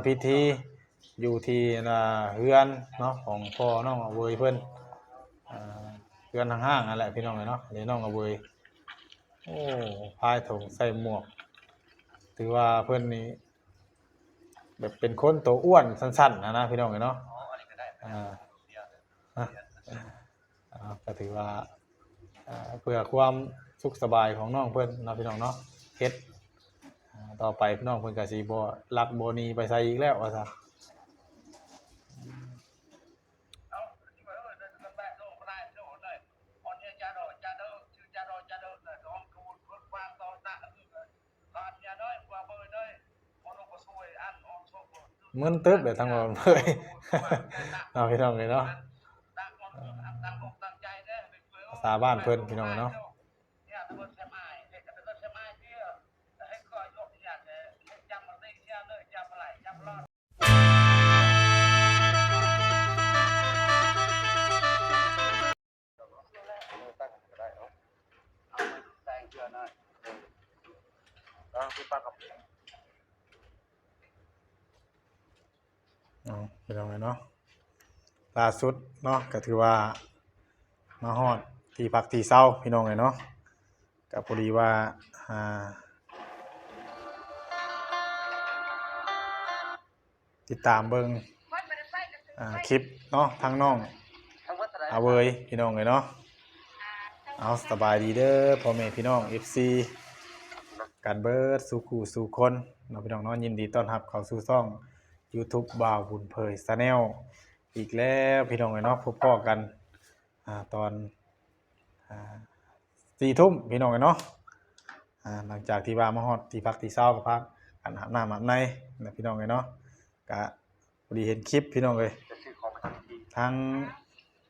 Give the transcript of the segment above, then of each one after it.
ພິທີຢູ່ທີ່ ອ່າ ເຮືອນເນາະ ຂອງພໍ່ນ້ອງອາເຫວີຍເພິ່ນ ອ່າ ເຮືອນຫ້າງໆ ນັ້ນແຫຼະພີ່ນ້ອງເອີຍເນາະ. ນີ້ນ້ອງອາເຫວີຍ ໂອ້ ພາຍຖົງໃສ່ໝວກ ຖືວ່າເພິ່ນນີ້ແບບເປັນຄົນໂຕອ້ວນສັ້ນໆ ນະ ນະ ພີ່ນ້ອງເອີຍເນາະ. ອ່າ ອ່າ ກໍຖືວ່າ ອ່າ ເພື່ອຄວາມສຸກສະບາຍຂອງນ້ອງເພິ່ນເນາະ ພີ່ນ້ອງເນາະ ເຮັດ ອ່າ ຕໍ່ໄປນ້ອງເພິ່ນກໍຊິບໍ່ລັກບໍ່ໜີໄປໃສອີກແລ້ວວ່າຊະ. ມຶນຕຶບເລີຍທາງບ່າວບຸນເຜີຍເນາະ ພີ່ນ້ອງເອີຍເນາະ. ພາສາບ້ານເພິ່ນ ພີ່ນ້ອງເອີຍເນາະ. ເອົາ ພີ່ນ້ອງເອີຍເນາະ ລ່າສຸດເນາະ ກໍຖືວ່າມາຮອດທີ່ພັກທີ່ເຊົາ ພີ່ນ້ອງເອີຍເນາະ. ກໍພໍດີວ່າ ອ່າ ຕິດຕາມເບິ່ງ ອ່າ ຄລິບເນາະ ທາງນ້ອງອາເຫວີຍ ພີ່ນ້ອງເອີຍເນາະ. ເອົາ ສະບາຍດີເດີພໍ່ແມ່ພີ່ນ້ອງ ເອັຟຊີ ກັນເບິດສູ່ຄູ່ສູ່ຄົນເນາະ ພີ່ນ້ອງເນາະ. ຍິນດີຕ້ອນຮັບເຂົ້າສູ່ຊ່ອງຢູທູບບ່າວບຸນເຜີຍ Channel ອີກແລ້ວ ພີ່ນ້ອງເອີຍເນາະ. ພົບພໍ້ກັນ ອ່າ ຕອນ ອ່າ ສີ່ທຸ່ມ ພີ່ນ້ອງເອີຍເນາະ. ອ່າ ຫຼັງຈາກທີ່ວ່າມາຮອດທີ່ພັກທີ່ເຊົາ ກໍພາກັນອາບນ້ຳອາບໃນນະ ພີ່ນ້ອງເອີຍເນາະ. ກະພໍດີເຫັນຄລິບ ພີ່ນ້ອງເອີຍ ທາງ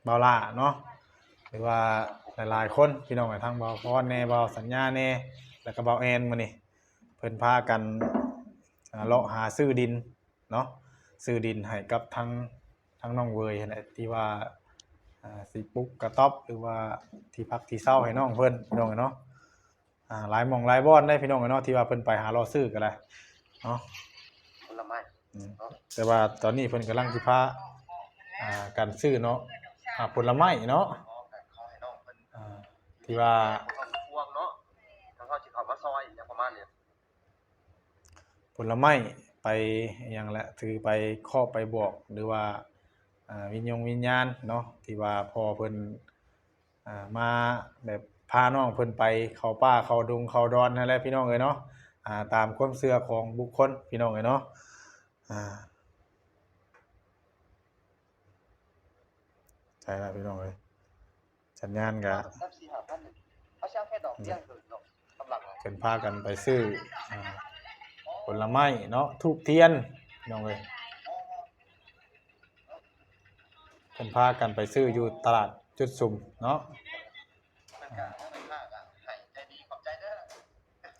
ບ່າວຫຼ້າເນາະ ຫຼືວ່າຫຼາຍໆຄົນ ພີ່ນ້ອງເອີຍ ທາງບ່າວພອນແດ່ ບ່າວສັນຍາແດ່ ແລ້ວກໍບ່າວແອນ ມື້ນີ້ເພິ່ນພາກັນ ອ່າ ເລາະຫາຊື້ດິນ ເນາະ ຊື້ດິນໃຫ້ກັບທາງ ທາງນ້ອງເຫວີຍຫັ້ນແຫຼະ ທີ່ວ່າ ອ່າ ຊິປຸກກະຕ໊ອບ ຫຼືວ່າທີ່ພັກທີ່ເຊົາໃຫ້ນ້ອງເພິ່ນ ພີ່ນ້ອງເນາະ. ອ່າ ຫຼາຍໝ່ອງຫຼາຍບ່ອນເດ້ ພີ່ນ້ອງເນາະ ທີ່ວ່າເພິ່ນໄປຫາເລາະຊື້ກໍໄດ້ເນາະ ຜົນລະໄມ້. ອືມ ເນາະ ແຕ່ວ່າຕອນນີ້ເພິ່ນກຳລັງຊິພາ ອ່າ ກັນຊື້ເນາະ ອ່າ ຜົນລະໄມ້ເນາະ ອ່າ ທີ່ວ່າ ທາງເຮົາຊິເຂົ້າມາຊ່ອຍ ຫຍັງປະມານນີ້ ຜົນລະໄມ້ໄປຫຍັງແຫຼະ ຖືໄປເຄາະໄປບອກ ຫຼືວ່າ ອ່າ ວິນຍົງວິນຍານເນາະ ທີ່ວ່າພໍ່ເພິ່ນ ອ່າ ມາແບບພານ້ອງເພິ່ນໄປເຂົ້າປ່າເຂົ້າດົງເຂົ້າດອນຫັ້ນແຫຼະ ພີ່ນ້ອງເອີຍເນາະ. ອ່າ ຕາມຄວາມເຊື່ອຂອງບຸກຄົນ ພີ່ນ້ອງເອີຍເນາະ. ອ່າ ໃຊ່ລະ ພີ່ນ້ອງເອີຍ. ສັນຍານກະ ເພິ່ນພາກັນໄປຊື້ ອ່າ ຜົນລະໄມ້ເນາະ ທູບທຽນ ພີ່ນ້ອງເອີຍ ເພິ່ນພາກັນໄປຊື້ຢູ່ຕະຫຼາດຈຸດຊຸມເນາະ.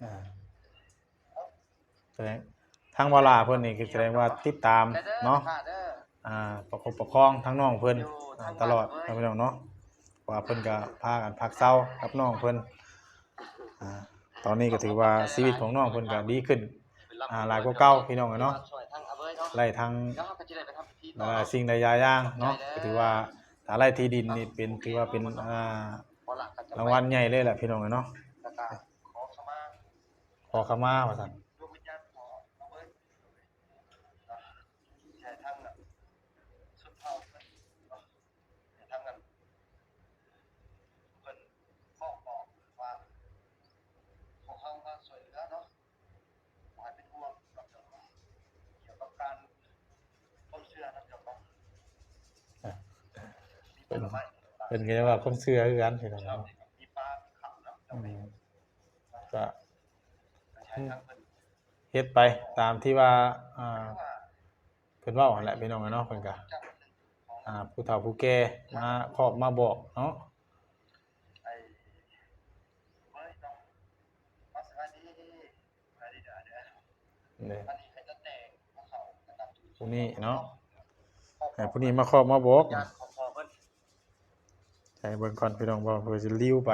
ອ່າ ສະແດງ ທາງວາລາເພິ່ນນີ້ຄືສະແດງວ່າຕິດຕາມເນາະ ອ່າ ປະຄົບປະຄອງທາງນ້ອງເພິ່ນ ອ່າ ຕະຫຼອດເນາະ ພີ່ນ້ອງເນາະ ເພາະວ່າເພິ່ນກໍພາກັນພັກເຊົາກັບນ້ອງເພິ່ນ. ອ່າ ຕອນນີ້ກໍຖືວ່າຊີວິດຂອງນ້ອງເພິ່ນກໍດີຂຶ້ນ ອ່າ ຫຼາຍກວ່າເກົ່າ ພີ່ນ້ອງເນາະ ໄດ້ທັງ ອ່າ ສິ່ງໃດຫຼາຍຢ່າງເນາະ ກໍຖືວ່າຖ້າໄດ້ທີ່ດິນນີ້ເປັນ ຖືວ່າເປັນ ອ່າ ລາງວັນໃຫຍ່ເລີຍແຫຼະ ພີ່ນ້ອງເນາະ. ຂໍຂະມາວ່າຊັ້ນ ໃຫ້ທາງອັນ ເພິ່ນບອກວ່າ ພວກເຮົາມາຊ່ວຍເຫຼືອເນາະ ບໍ່ໃຫ້ເປັນຫ່ວງ ກ່ຽວກັບການ ຄວາມເຊື່ອນຳເຈົ້າຂອງ ອ່ະ ເປັນ ເປັນກະວ່າຄວາມເຊື່ອຄືກັນ ພີ່ນ້ອງເນາະ. ອືມ ກະ ເຮັດໄປຕາມທີ່ວ່າ ອ່າ ເພິ່ນເວົ້າຫັ້ນແຫຼະ ພີ່ນ້ອງເນາະ. ເພິ່ນກະ ອ່າ ຜູ້ເຖົ້າຜູ້ແກ່ມາຄອບມາບອກເນາະ. ເດ້ ຜູ້ນີ້ເນາະ ໃຫ້ຜູ້ນີ້ມາຄອບມາບອກ. ໃຫ້ເບິ່ງກ່ອນ ພີ່ນ້ອງ ເວົ້າເພື່ອຊິລິ້ວໄປ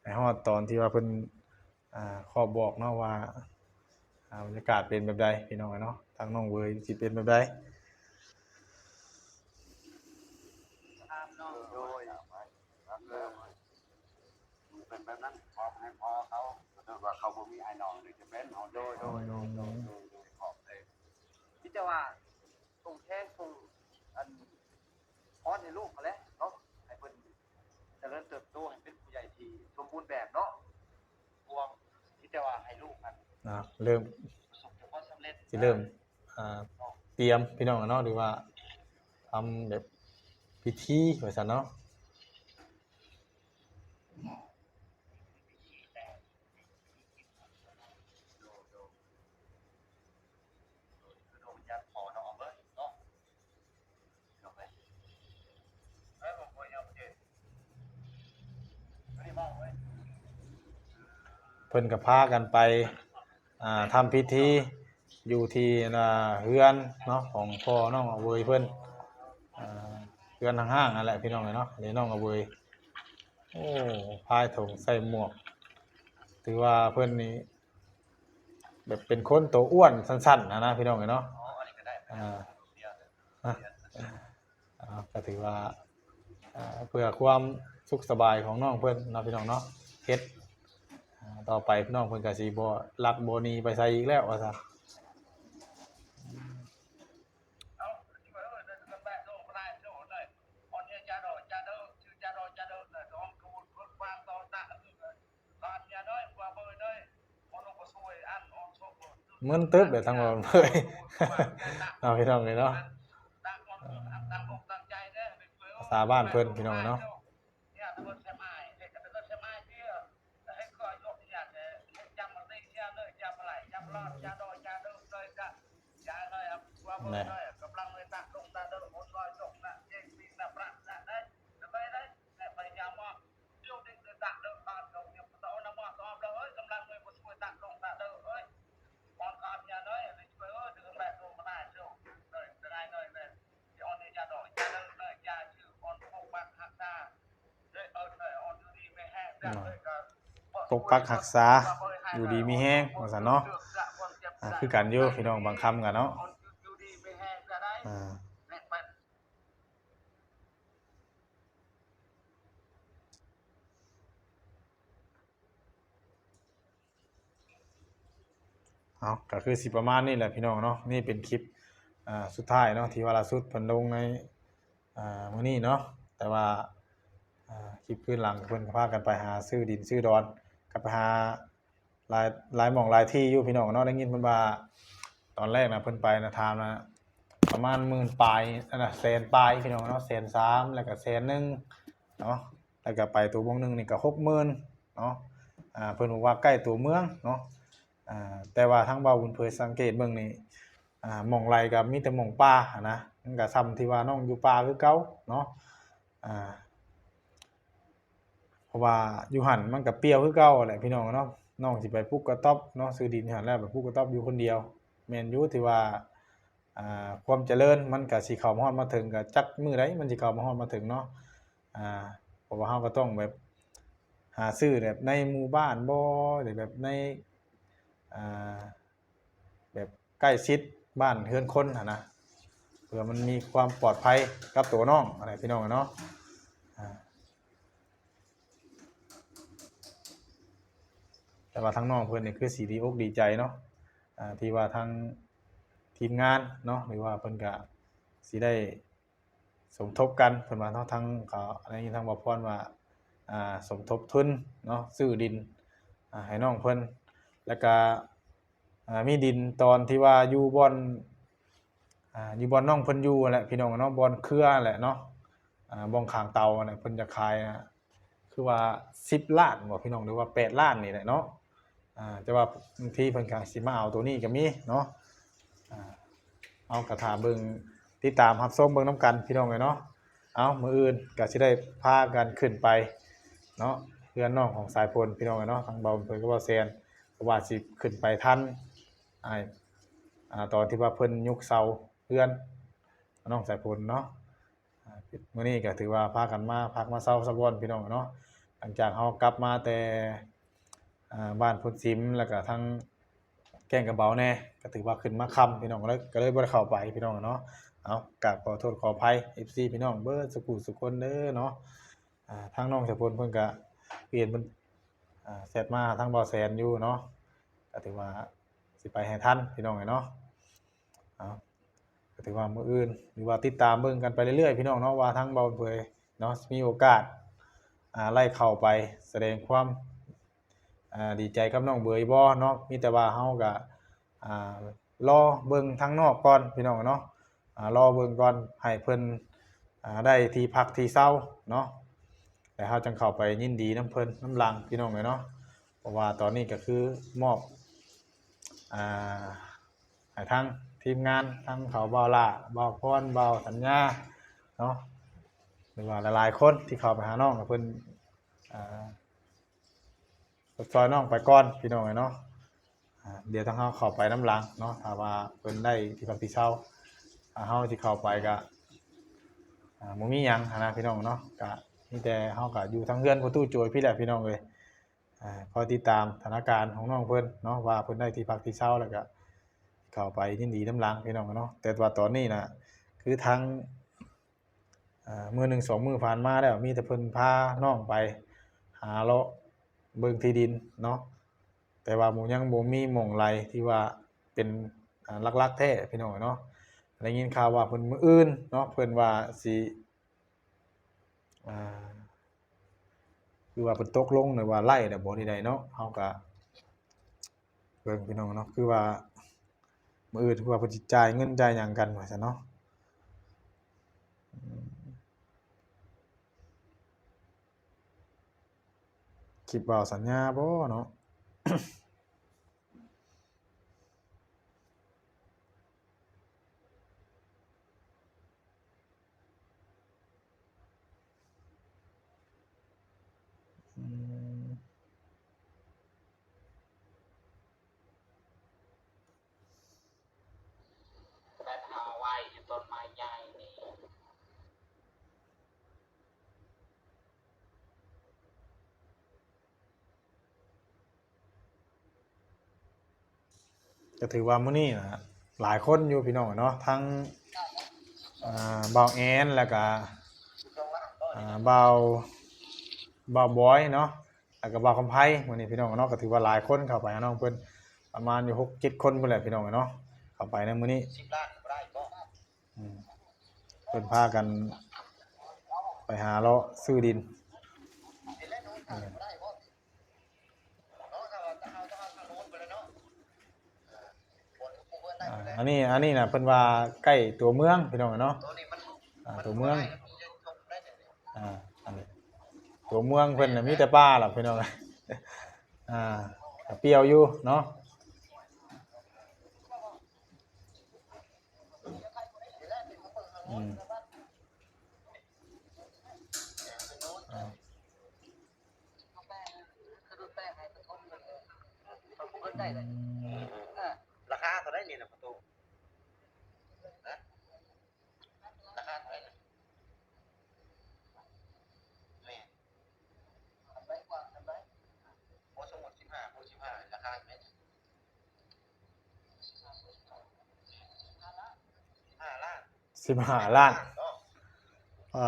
ໃຫ້ຮອດຕອນທີ່ວ່າເພິ່ນ ອ່າ ຂໍບອກເນາະວ່າ ອ່ ອ່າ ບັນຍາກາດເປັນແບບໃດພີ່ນ້ອງເອີຍເນາະ ທາງນ້ອງເວີຍຊິເປັນແບບໃດ? ໂດຍ ເປັນແບບນັ້ນ ຂອບໃຫ້ພໍ່ເຂົາ ຖ້າເກີດວ່າເຂົາບໍ່ມີອ້າຍນ້ອງນີ້ຈະເປັນ ໂດຍ ໂດຍ ໂດຍ ໂດຍ ໂດຍ ຂອບໃຫ້ ມີແຕ່ວ່າ ສົ່ງແຮງ ສົ່ງ ອັນ ພອນໃຫ້ລູກຫັ້ນແຫຼະເນາະ ໃຫ້ເພິ່ນຈະເລີນເຕີບໂຕ ໃຫ້ເປັນຜູ້ໃຫຍ່ທີ່ສົມບູນແບບເນາະ ພວງ ມີແຕ່ວ່າໃຫ້ລູກຫັ້ນ ເນາະ ເລີ່ມ ປະສົບແຕ່ຄວາມສຳເລັດ ຊິເລີ່ມ ອ່າ ເນາະ ຕຽມພີ່ນ້ອງເນາະ ຫຼືວ່າທຳແບບພິທີວ່າຊັ້ນເນາະ. ເພິ່ນກໍພາກັນໄປ ອ່າ ທຳພິທີຢູ່ທີ່ ອ່າ ເຮືອນເນາະ ຂອງພໍ່ນ້ອງອາເວີຍເພິ່ນ ອ່າ ເຮືອນຫ້າງໆ ຫັ້ນແຫຼະພີ່ນ້ອງເອີຍເນາະ ແລະ ນ້ອງອາເວີຍ ໂອ້ ພາຍຖົງໃສ່ໝວກ ຖືວ່າເພິ່ນນີ້ ແບບເປັນຄົນໂຕອ້ວນສັ້ນໆ ຫັ້ນນະພີ່ນ້ອງເອີຍເນາະ ອ່າ ອ່າ ກໍຖືວ່າ ອ່າ ເພື່ອຄວາມສຸກສະບາຍຂອງນ້ອງເພິ່ນເນາະພີ່ນ້ອງເນາະ ເຮັດ ອ່າ ຕໍ່ໄປນ້ອງເພິ່ນກໍຊິບໍ່ລັກບໍ່ໜີໄປໃສອີກແລ້ວວ່າຊະ. ມຶນຕຶບເລີຍທາງເວົ້າເລີຍເນາະ ພີ່ນ້ອງເອີຍເນາະ ພາສາບ້ານເພິ່ນພີ່ນ້ອງເນາະ. ປົກປັກຮັກສາ ຢູ່ດີມີແຮງວ່າຊັ້ນເນາະ ອ່າ ຄືກັນຢູ່ພີ່ນ້ອງ ບາງຄຳກັນເນາະ ອ່າ. ເອົາ ກໍຄືຊິປະມານນີ້ແຫຼະພີ່ນ້ອງເນາະ ນີ້ເປັນຄລິບ ອ່າ ສຸດທ້າຍເນາະ ທີ່ວ່າລ່າສຸດເພິ່ນລົງໃນ ອ່າ ມື້ນີ້ເນາະ ແຕ່ວ່າ ອ່າ ຄລິບຄືນຫຼັງເພິ່ນກໍພາກັນໄປຫາຊື້ດິນຊື້ດອນ ກໍໄປຫາ ຫຼາຍ ຫຼາຍໝ່ອງຫຼາຍທີ່ຢູ່ພີ່ນ້ອງເນາະ ໄດ້ຍິນເພິ່ນວ່າຕອນແລກນະ ເພິ່ນໄປນະ ຖາມນະ ປະມານໝື່ນປາຍ ອັນນະ ແສນປາຍພີ່ນ້ອງເນາະ ແສນສາມ ແລ້ວກໍແສນໜຶ່ງເນາະ ແລ້ວກໍໄປຕົວະໂມງໜຶ່ງນີ້ກໍຫົກໝື່ນເນາະ ອ່າ ເພິ່ນບອກວ່າໃກ້ຕົວເມືອງເນາະ ອ່າ ແຕ່ວ່າທາງບ່າວບຸນເຜີຍສັງເກດເບິ່ງນີ້ ອ່າ ໝ່ອງໄຫຼກໍມີແຕ່ໝ່ອງປ່າຫັ້ນນະ ມັນກໍສ່ຳທີ່ວ່ານ້ອງຢູ່ປ່າຄືເກົ່າເນາະ ອ່າ ເພາະວ່າຢູ່ຫັ້ນມັນກໍປ່ຽວຄືເກົ່າແຫຼະພີ່ນ້ອງເນາະ ນ້ອງຊິໄປປຸກກະຕ໊ອບເນາະ ຊື້ດິນຢູ່ຫັ້ນແລ້ວໄປປຸກກະຕ໊ອບຢູ່ຄົນດຽວ ແມ່ນຢູ່ທີ່ວ່າ ອ່າ ຄວາມຈະເລີນມັນກໍຊິເຂົ້າມາຮອດມາເຖິງ ກໍຈັກມື້ໃດມັນຊິເຂົ້າມາຮອດມາເຖິງເນາະ ອ່າ ເພາະວ່າເຮົາກໍຕ້ອງແບບຫາຊື້ແບບໃນໝູ່ບ້ານບໍ່ ຫຼືແບບໃນ ອ່າ ແບບໃກ້ຊິດບ້ານເຮືອນຄົນຫັ້ນນະ ເພື່ອມັນມີຄວາມປອດໄພກັບຕົວນ້ອງຫັ້ນແຫຼະພີ່ນ້ອງເນາະ ອ່າ ແຕ່ວ່າທາງນ້ອງເພິ່ນນີ້ຄືຊິດີອົກດີໃຈເນາະ ອ່າ ທີ່ວ່າທາງທີມງານເນາະ ຫຼືວ່າເພິ່ນກະຊິໄດ້ ສົມທົບກັນ ເພິ່ນວ່າເນາະ ທາງ ກໍໄດ້ຍິນທາງບ່າວພອນວ່າ ອ່າ ສົມທົບທຶນເນາະ ຊື້ດິນ ອ່າ ໃຫ້ນ້ອງເພິ່ນ ແລ້ວກະ ອ່າ ມີດິນຕອນທີ່ວ່າຢູ່ບ່ອນ ອ່າ ຢູ່ບ່ອນນ້ອງເພິ່ນຢູ່ຫັ້ນແຫຼະ ພີ່ນ້ອງເນາະ ບ່ອນເຄືອຫັ້ນແຫຼະເນາະ ອ່າ ບ່ອນຂ້າງເຕົາຫັ້ນແຫຼະ ເພິ່ນຈະຂາຍ ອ່າ ຄືວ່າສິບລ້ານບໍພີ່ນ້ອງ ຫຼືວ່າແປດລ້ານນີ້ແຫຼະເນາະ ອ່າ ແຕ່ວ່າບາງທີເພິ່ນກໍຊິມາເອົາໂຕນີ້ກໍມີເນາະ ອ່າ ເຮົາກໍຖ້າເບິ່ງ ຕິດຕາມຮັບຊົມເບິ່ງນຳກັນພີ່ນ້ອງເອີຍເນາະ ເອົາ ມື້ອື່ນກໍຊິໄດ້ພາກັນຂຶ້ນໄປເນາະ ເຮືອນນ້ອງຂອງສາຍຝົນພີ່ນ້ອງເອີຍເນາະ ທາງບ່າວເພິ່ນກັບບ່າວແຊນ ເພາະວ່າຊິຂຶ້ນໄປທັນ ອ່າ ຕອນທີ່ວ່າເພິ່ນຍົກເສົາເຮືອນນ້ອງສາຍຝົນເນາະ ອ່າ ມື້ນີ້ກໍຖືວ່າພາກັນມາພັກມາເຊົາສາກ່ອນພີ່ນ້ອງເນາະ ຫຼັງຈາກເຮົາກັບມາແຕ່ ອ່າ ບ້ານໂພນສິມ ແລ້ວກໍທາງ ແກ້ງກະເບົາແດ່ ກໍຖືວ່າຂຶ້ນມາຄ່ຳ ພີ່ນ້ອງ ກໍເລີຍ ກໍເລີຍບໍ່ໄດ້ເຂົ້າໄປ ພີ່ນ້ອງເນາະ. ເອົາ ກາບຂໍໂທດຂໍອະໄພ ເອັຟຊີ ພີ່ນ້ອງເບິດສູ່ຜູ້ສູ່ຄົນເດີເນາະ. ອ່າ ທາງນ້ອງສາຍຝົນເພິ່ນກະ ເຫັນເພິ່ນ ອ່າ ແຊັດມາທາງບ່າວແສນຢູ່ເນາະ ກໍຖືວ່າຊິໄປໃຫ້ທັນ ພີ່ນ້ອງເອີຍເນາະ. ເອົາ ກໍຖືວ່າມື້ອື່ນ ຫຼືວ່າຕິດຕາມເບິ່ງກັນໄປເລື້ອຍໆ ພີ່ນ້ອງເນາະ ວ່າທາງບ່າວເຜີຍເນາະ ຊິມີໂອກາດ ອ່າ ໄດ້ເຂົ້າໄປສະແດງຄວາມ ອ່າ ດີໃຈກັບນ້ອງເບີຍບໍ່ເນາະ. ມີແຕ່ວ່າເຮົາກໍ ອ່າ ລໍເບິ່ງທາງນອກກ່ອນ ພີ່ນ້ອງເນາະ. ອ່າ ລໍເບິ່ງກ່ອນ ໃຫ້ເພິ່ນ ອ່າ ໄດ້ທີ່ພັກທີ່ເຊົາເນາະ ແລ້ວເຮົາຈັ່ງເຂົ້າໄປຍິນດີນຳເພິ່ນນຳຫຼັງ ພີ່ນ້ອງເອີຍເນາະ. ເພາະວ່າຕອນນີ້ກໍຄືມອບ ອ່າ ໃຫ້ທາງທີມງານ ທັງເຂົາ ບ່າວຫຼ້າ ບ່າວພອນ ບ່າວສັນຍາເນາະ ຫຼືວ່າຫຼາຍໆຄົນທີ່ເຂົ້າໄປຫານ້ອງ ໃຫ້ເພິ່ນ ອ່າ ຊົດຊ່ອຍນ້ອງໄປກ່ອນ ພີ່ນ້ອງເອີຍເນາະ. ອ່າ ດຽວທາງເຮົາເຂົ້າໄປນຳຫຼັງເນາະ ຖ້າວ່າເພິ່ນໄດ້ທີ່ພັກທີ່ເຊົາ ຖ້າເຮົາຊິເຂົ້າໄປກະ ອ່າ ບໍ່ມີຫຍັງຫັ້ນນະ ພີ່ນ້ອງເນາະ. ກະມີແຕ່ເຮົາກະຢູ່ທາງເຮືອນພໍ່ຕູ້ໂຈຍພີ້ແຫຼະ ພີ່ນ້ອງເອີຍ. ອ່າ ຄອຍຕິດຕາມສະຖານະການຂອງນ້ອງເພິ່ນເນາະ ວ່າເພິ່ນໄດ້ທີ່ພັກທີ່ເຊົາ ແລ້ວກະເຂົ້າໄປຍິນດີນຳຫຼັງ ພີ່ນ້ອງເນາະ. ແຕ່ວ່າຕອນນີ້ນະ ຄືທາງ ອ່າ ມື້ໜຶ່ງສອງມື້ຜ່ານມາແລ້ວ ມີແຕ່ເພິ່ນພານ້ອງໄປຫາເລາະເບິ່ງທີ່ດິນເນາະ ແຕ່ວ່າບໍ່ ຍັງບໍ່ມີໝ່ອງໃດທີ່ວ່າເປັນ ອ່າ ຫຼັກໆແທ້ ພີ່ນ້ອງເນາະ. ໄດ້ຍິນຂ່າວວ່າເພິ່ນ ມື້ອື່ນເນາະ ເພິ່ນວ່າຊິ ອ່າ ຄືວ່າເພິ່ນຕົກລົງ ຫຼືວ່າໄລ່ແລ້ວບໍ່ ນີ້ໃດເນາະ ເຮົາກະ ເບິ່ງ ພີ່ນ້ອງເນາະ ຄືວ່າມື້ອື່ນຄືວ່າເພິ່ນຊິຈ່າຍເງິນຈ່າຍຫຍັງກັນວ່າຊັ້ນເນາະ. ອືມ ຄລິບບ່າວສັນຍາບໍ່ເນາະ? ອືມ ແບບຫາໄວ້ຢູ່ຕົ້ນໄມ້ໃຫຍ່ນີ້. ກໍຖືວ່າມື້ນີ້ນະ ຫຼາຍຄົນຢູ່ ພີ່ນ້ອງເນາະ ທັງ ອ່າ ບ່າວແອນ ແລ້ວກະ ອ່າ ບ່າວ ບ່າວບອຍເນາະ ແລ້ວກະບ່າວຄຳໄພ ມື້ນີ້ ພີ່ນ້ອງເນາະ. ກໍຖືວ່າຫຼາຍຄົນເຂົ້າໄປຫານ້ອງເພິ່ນ ປະມານຢູ່ຫົກເຈັດຄົນພຸ້ນແຫຼະ ພີ່ນ້ອງເນາະ ເຂົ້າໄປໃນມື້ນີ້. ອືມ ເພິ່ນພາກັນໄປຫາເລາະຊື້ດິນ. ເອີ ອ່າ ອັນນີ້ ອັນນີ້ນະ ເພິ່ນວ່າໃກ້ຕົວເມືອງ ພີ່ນ້ອງເນາະ ອ່າ ຕົວເມືອງ ອ່າ ອັນນີ້ຕົວເມືອງເພິ່ນນະ ມີແຕ່ປ່າລະ ພີ່ນ້ອງ ອ່າ ກໍປ່ຽວຢູ່ເນາະ. ອືມ ອືມ ລາຄາເທົ່າໃດນີ້ນະພໍ່ຕູ້? ຮະ? ລາຄາເທົ່າໃດນະ? ແມ່ນ ບໍ່ ສົມມຸດສິບຫ້າ ຄູນສິບຫ້າ ລາຄາເທົ່າໃດ? ສິບຫ້າລ້ານ ສິບຫ້າລ້ານ ອ່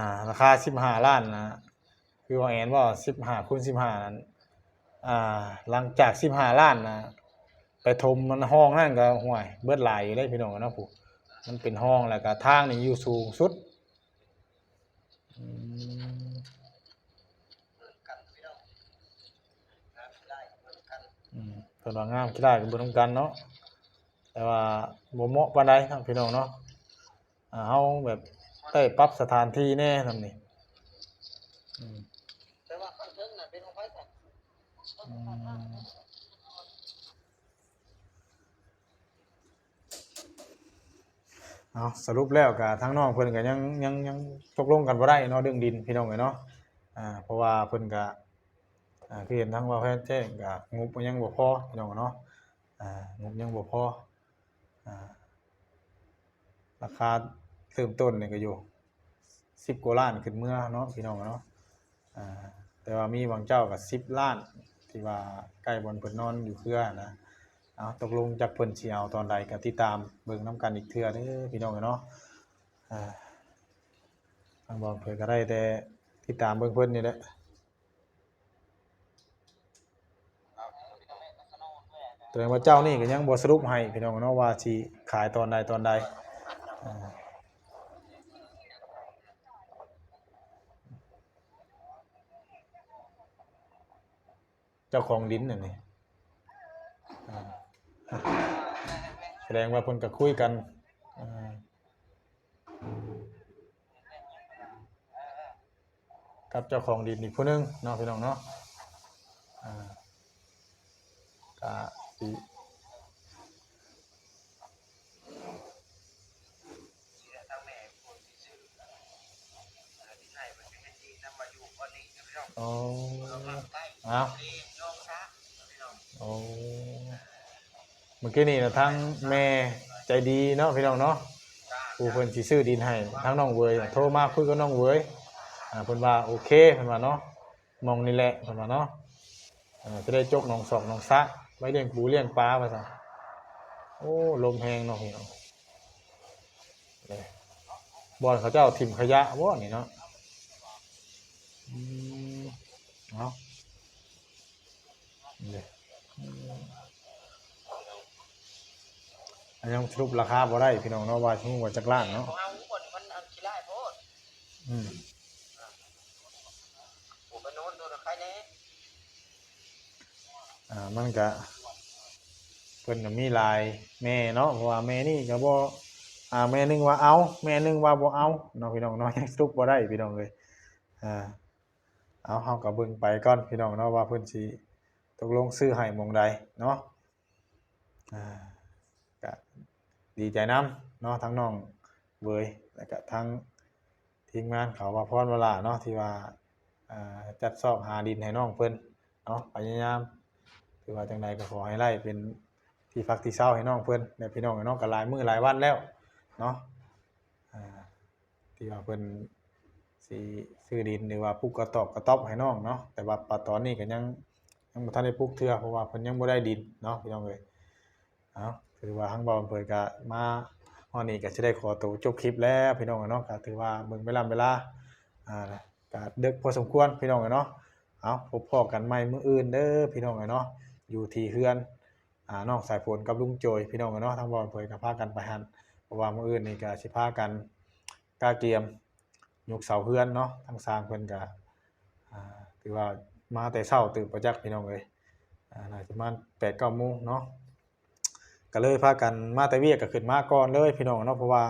າ ລາຄາສິບຫ້າລ້ານນະ ຄືວ່າແອນເວົ້າ ສິບຫ້າ ຄູນ ສິບຫ້ານັ້ນ ອ່າ ຫຼັງຈາກສິບຫ້າລ້ານນະ ໄປຖົມມັນຫ້ອງນັ້ນກໍ ຫ້ວຍ ເບິດຫຼາຍຢູ່ເດ້ ພີ່ນ້ອງເນາະ ຜູ້ ມັນເປັນຫ້ອງ ແລ້ວກໍທາງນີ້ຢູ່ສູງສຸດ. ອືມ ອືມ ເພິ່ນວ່າງາມຂີ້ລ້າຍກໍເບິ່ງນຳກັນເນາະ ແຕ່ວ່າບໍ່ເໝາະປານໃດເນາະ ພີ່ນ້ອງເນາະ. ອ່າ ເຮົາແບບໄດ້ປັບສະຖານທີ່ແດ່ນຳນີ້. ອືມ ແຕ່ວ່າຂັ້ນເທິງນະເປັນຂອງໃຜຊະ? ອືມ ເອົາ ສະຫຼຸບແລ້ວກະທາງນ້ອງເພິ່ນກະຍັງ ຍັງ ຍັງຕົກລົງກັນບໍ່ໄດ້ເນາະ ເລື່ອງດິນ ພີ່ນ້ອງເອີຍເນາະ. ອ່າ ເພາະວ່າເພິ່ນກະ ອ່າ ຄືເຫັນທາງບ່າວແພດແຈ້ງກະງົບມັນຍັງບໍ່ພໍ ພີ່ນ້ອງເນາະ ອ່າ ງົບຍັງບໍ່ພໍ. ອ່າ ລາຄາເລີ່ມຕົ້ນນີ້ກໍຢູ່ ສິບກວ່າລ້ານຂຶ້ນເມືອເນາະ ພີ່ນ້ອງເນາະ. ອ່າ ແຕ່ວ່າມີບາງເຈົ້າກໍສິບລ້ານ ທີ່ວ່າໃກ້ບ່ອນເພິ່ນນອນຢູ່ເຄືອນະ. ເອົາ ຕົກລົງຈັກເພິ່ນຊິເອົາຕອນໃດ ກໍຕິດຕາມເບິ່ງນຳກັນອີກເທື່ອເດີ ພີ່ນ້ອງເນາະ. ອ່າ ທາງບ່ອນເພິ່ນກໍໄດ້ແຕ່ຕິດຕາມເບິ່ງເພິ່ນນີ້ແຫຼະ. ແສດງວ່າເຈົ້ານີ້ກໍຍັງບໍ່ສະຫຼຸບໃຫ້ ພີ່ນ້ອງເນາະ ວ່າຊິຂາຍຕອນໃດຕອນໃດ. ອ່າ ເຈົ້າຂອງດິນອັນນີ້ ອ່າ ສະແດງວ່າເພິ່ນກໍຄຸຍກັນ ອ່າ ກັບເຈົ້າຂອງດິນອີກຜູ້ໜຶ່ງເນາະ ພີ່ນ້ອງເນາະ. ອ່າ ກະຊິ ອໍ ເອົາ ໂອ້ ເມື່ອກີ້ນີ້ນະ ທາງແມ່ໃຈດີເນາະ ພີ່ນ້ອງເນາະ ຜູ້ເພິ່ນຊິຊື້ດິນໃຫ້ ທາງນ້ອງເຫວີຍໂທມາຄຸຍກັບນ້ອງເຫວີຍ. ອ່າ ເພິ່ນວ່າໂອເຄ ເພິ່ນວ່າເນາະ ໝ່ອງນີ້ແຫຼະ ເພິ່ນວ່າເນາະ. ເອີ ຈະໄດ້ຈົກໜອງຊອກໜອງສະ ໄວ້ລ້ຽງປູລ້ຽງປາວ່າຊັ້ນ. ໂອ້ ລົມແຮງເນາະ ພີ່ນ້ອງ. ເອີ ບ່ອນເຂົາເຈົ້າຖິ້ມຂະຫຍະບໍ່ນີ້ເນາະ? ອືມ ເອົາ ນີ້ ອັນຍັງສະຫຼຸບລາຄາບໍ່ໄດ້ ພີ່ນ້ອງເນາະ ວ່າຊິຮູ້ວ່າຈັກລ້ານເນາະ. ຂອງເຮົາບ່ອນມັນອັນຂີ້ລ້າຍໂພດ. ອືມ ໂອ້ ໄປນອນໂດນໃຄແດ່. ອ່າ ມັນກະ ເພິ່ນກະມີຫຼາຍແມ່ເນາະ ເພາະວ່າແມ່ນີ້ກະບໍ່ ອ່າ ແມ່ໜຶ່ງວ່າເອົາ ແມ່ໜຶ່ງວ່າບໍ່ເອົາເນາະ ພີ່ນ້ອງເນາະ ຍັງສະຫຼຸບບໍ່ໄດ້ ພີ່ນ້ອງເອີຍ. ອ່າ ເອົາ ເຮົາກະເບິ່ງໄປກ່ອນ ພີ່ນ້ອງເນາະ ວ່າເພິ່ນຊິຕົກລົງຊື້ໃຫ້ໝ່ອງໃດເນາະ. ອ່າ ກະດີໃຈນຳເນາະ ທັງນ້ອງເຫວີຍ ແລ້ວກະທັງທີມງານເຂົາ ວ່າພອນວາລາເນາະ ທີ່ວ່າ ອ່າ ຈັດຊອກຫາດິນໃຫ້ນ້ອງເພິ່ນເນາະ ພະຍາຍາມ ຖືວ່າຈັ່ງໃດກໍຂໍໃຫ້ໄດ້ເປັນທີ່ພັກທີ່ເຊົາໃຫ້ນ້ອງເພິ່ນ ແລະ ພີ່ນ້ອງເນາະ ກໍຫຼາຍມື້ຫຼາຍວັນແລ້ວເນາະ. ອ່າ ທີ່ວ່າເພິ່ນຊິຊື້ດິນ ຫຼືວ່າປຸກກະຕອກກະຕ໊ອບໃຫ້ນ້ອງເນາະ ແຕ່ວ່າປະຕອນນີ້ກໍຍັງ ຍັງບໍ່ທັນໄດ້ປຸກເທື່ອ ເພາະວ່າເພິ່ນຍັງບໍ່ໄດ້ດິນເນາະ ພີ່ນ້ອງເອີຍ. ເອົາ ຖືວ່າທາງບ່າວເຜີຍກະມາຮອດນີ້ ກະຊິໄດ້ຂໍໂຕຈົບຄລິບແລ້ວ ພີ່ນ້ອງເນາະ. ກະຖືວ່າເບິ່ງເວລາ ເວລາ ອ່າ ກະເດິກພໍສົມຄວນ ພີ່ນ້ອງເນາະ. ເອົາ ພົບພໍ້ກັນໃໝ່ມື້ອື່ນເດີ ພີ່ນ້ອງເນາະ ຢູ່ທີ່ເຮືອນ ອ່າ ນ້ອງສາຍຝົນກັບລຸງໂຈຍ ພີ່ນ້ອງເນາະ. ທາງບ່າວເຜີຍກະພາກັນໄປຫັ້ນ ເພາະວ່າມື້ອື່ນນີ້ກະຊິພາກັນກະກຽມຍົກເສົາເຮືອນເນາະ. ທາງຊ່າງເພິ່ນກະ ອ່າ ຖືວ່າມາແຕ່ເຊົ້າຕື່ມປະຈັກ ພີ່ນ້ອງເອີຍ ອ່າ ໜ້າຈະປະມານແປດເກົ້າໂມງເນາະ. ກະເລີຍພາກັນມາແຕ່ວຽກ ກະຂຶ້ນມາກ່ອນເລີຍ ພີ່ນ້ອງເນາະ ເພາະວ່າ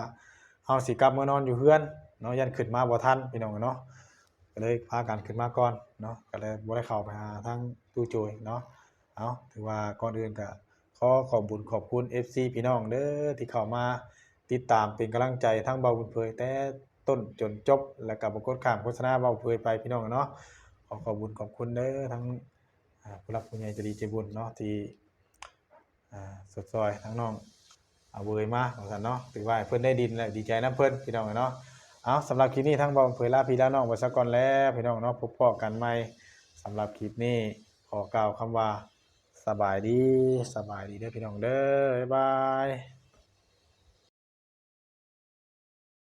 ເຮົາຊິກັບເມືອນອນຢູ່ເຮືອນເນາະ ຢ້ານຂຶ້ນມາບໍ່ທັນ ພີ່ນ້ອງເນາະ. ກະເລີຍພາກັນຂຶ້ນມາກ່ອນເນາະ ກະເລີຍບໍ່ໄດ້ເຂົ້າໄປຫາທາງຕູ້ໂຈຍເນາະ. ເອົາ ຖືວ່າກ່ອນອື່ນກະຂໍຂອບບຸນຂອບຄຸນ ເອັຟຊີ ພີ່ນ້ອງເດີ ທີ່ເຂົ້າມາຕິດຕາມເປັນກຳລັງໃຈທາງບ່າວບຸນເຜີຍແຕ່ຕົ້ນຈົນຈົບ ແລ້ວກະບໍ່ກົດຂ້າມໂຄສະນາບ່າວບຸນເຜີຍໄປ ພີ່ນ້ອງເນາະ. ຂໍຂອບບຸນຂອບຄຸນເດີ ທັງ ອ່າ ຜູ້ຫຼັກຜູ້ໃຫຍ່ໃຈດີໃຈບຸນເນາະ ທີ່ ອ່າ ຊົດຊ່ອຍທາງນ້ອງ ອາ ເຫວີຍມາວ່າຊັ້ນເນາະ. ຖືວ່າໃຫ້ເພິ່ນໄດ້ດິນແລ້ວ ດີໃຈນຳເພິ່ນ ພີ່ນ້ອງເອີຍເນາະ. ເອົາ ສຳລັບຄລິບນີ້ ທາງບ່າວເຜີຍລາພີ່ລານ້ອງໄປຊະກ່ອນແລ້ວ ພີ່ນ້ອງເນາະ. ພົບພໍ້ກັນໃໝ່ ສຳລັບຄລິບນີ້ ຂໍກ່າວຄຳວ່າ ສະບາຍດີ ສະບາຍດີເດີ ພີ່ນ້ອງເດີ ບາຍບາຍ.